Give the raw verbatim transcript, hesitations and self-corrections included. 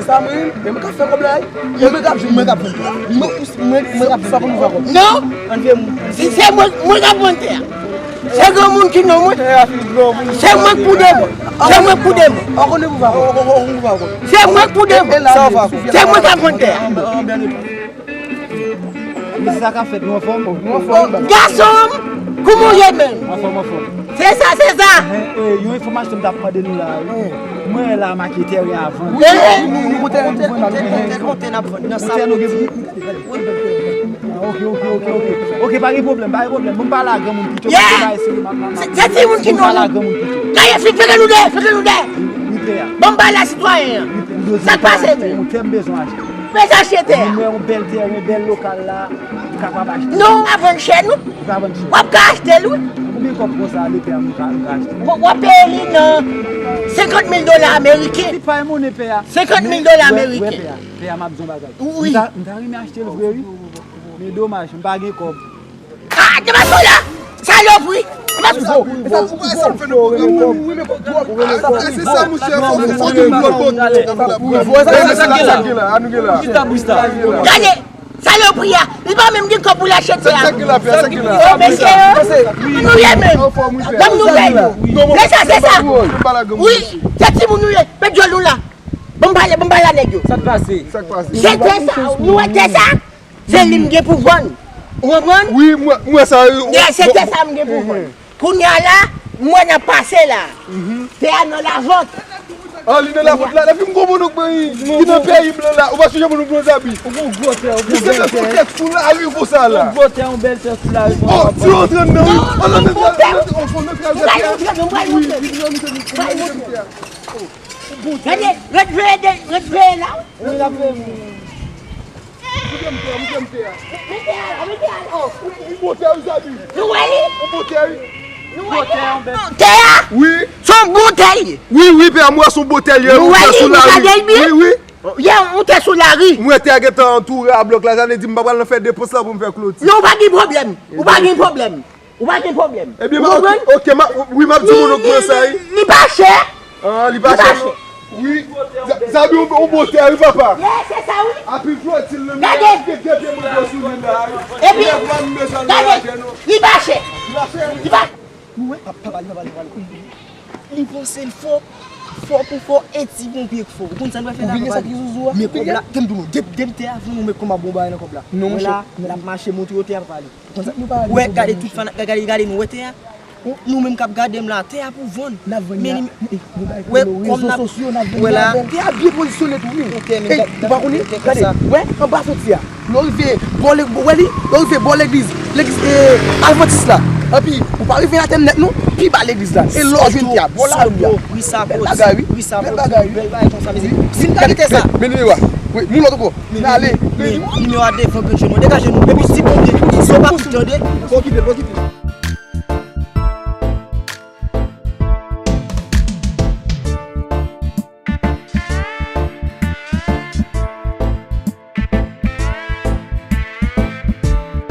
Sa mwen, e mwen k ap fè kòb la, e mwen k ap, mwen k ap vann tè a. Mwen, mwen, mwen k ap vann tè a. Non! Se, se mwen, mwen k ap vann tè a. Se granmoun ki non mwen. Se mwen k pou devan. Se mwen k pou devan. Se mwen k pou devan. Se mwen k ap vann tè a. Mesye, sa k ap fèt, nou anfòm? Gason m, kouman w ye menm? Anfòm, anfòm. Se sa, se sa. Yon enfòmasyon m t ap mande nou la, wi. Mwen la make tèren avan. Wi, wi, nou gon tèren nou vann. Gon tèren n ap vann nan sa. Ok, ok, ok, ok. Ok, pa gen pwoblèm, pa gen pwoblèm. Bon, m pale a granmoun pito. Se timoun ki non. Bon, m pale a sitwayen an. Sa k pase menm? Yon tè m bezwen achte. Mwen achte tè a. Mwen wè yon bèl tèren, bèl lokal la, m kapab achte. Non, w ap vann chè, non. Li pa vann chè. W ap ka achte l, wi. Konbyen kòb konsa, le pè a, m ka, m ka achte? W ap peye li nan senkant mil dola ameriken. Li pa yon monnen, pè a. Senkant mil dola ameriken. Pè a, m ap di yon bagay. Wi. M ta, m ta renmen achte l vre, wi. Men domaj, m pa gen kòb. Ah, te pa sou la! Salopri! Se sa, monchè, fò, fò, fò gen lòt bò. Gade, salopri a, li pa menm gen kòb pou l achte tè a. Sa ki la, sa ki la. Yo, mesye, yo, nou ye menm. Ban m nouvèl yo. Se sa, se sa. Wi, se timoun nou ye. Met djòl nou la. Ban m pale, ban m pale a nèg yo. Sa k pase? Se tè sa, nou wè tè sa? Se li m gen pou vann. Ou konprann? Wi, m wè, m wè sa. Se tè sa m gen pou vann. Kounye a la, m wè n ap pase la. Tè a nan lavant. Ah, li nan lavant la. Depi m konprann ou ki nan peyi m lan la. Ou pa sonje moun ou pran zabi. Ou gon gwo tè, ou gon bèl tè. Misye te sou tèt sou lari konsa la. Ou gon gwo tè, yon bèl tè sou lari konsa. Oh, ti antre nan wi. An nan mete, mete, on fò mete al gade. Wi, wi, wi, mete, mete, mete, mete. Gade, ret veye, ret veye la. Wi, l ap veye moun. Mete a la, mete a la. Oh, ou, ou bon tè wi, Zabi. Nou wè li? Ou bon tè wi. Nou wè li? Tè a? Wi. Se yon bon tè li. Wi, wi, pè a, m wè se yon bon tè li ye. Nou wè li, nou gade l byen? Wi, wi. Ye, yon tè sou lari. M wè tè a gentan antoure a blòk la, sa vle di m pa pral nan fè depans la pou m fè kloti. Non, ou pa gen pwoblèm. Ou pa gen pwoblèm. Ou pa gen pwoblèm. Ebyen, ok, ok, wi, m ap di moun yo kòman sa ye. Li pa chè. Ah, li pa chè, non. Wi. Zabi, yon bon tè wi, papa. Ye, se sa wi. Anpil flotil nan men. Gade. Gen, gen, gen mango sou li la. Epi, gade. Li pa chè. Li pa chè. Li pa. Ou wè, papa, li pa pale, pale. Li panse l fò, fò pou fò, e ti ponpye k fò. Ou konn sa l pral fè la, papa? Men kòb la, tann tou non, depi, depi tè a vann, ou met kòm ap bon bagay nan kòb la. Non, monchè. L ap mache montre yo tè a, papa, li. Ou wè, gade tout fana, gade, gade nou, wè tè a. Nou menm k ap gade m la, tè a pou vann. Men li, wè kòm n ap, wè la. Tè a byen pozisyone tou, wi. Ou pa konnen? Gade, wè, anba fwontyè a. Lè w rive bò le-, wè li, lè w rive bò legliz, legliz, eh, advantis la. Epi, ou pa rive atè nèt non, pi ba legliz la. E lè w jwenn tè a, bò lari a. Bèl bagay, wi. Bèl bagay, wi. Bèl bagay konsa, mesye. Si n pa kite sa. Men nimewo a. Wi, moun lòt ankò. N ale. Men nimewo a devan grenn je nou. Degaje nou. Epi ti ponpye. Si w pa koute, tande. Bon, kite, bon, kite.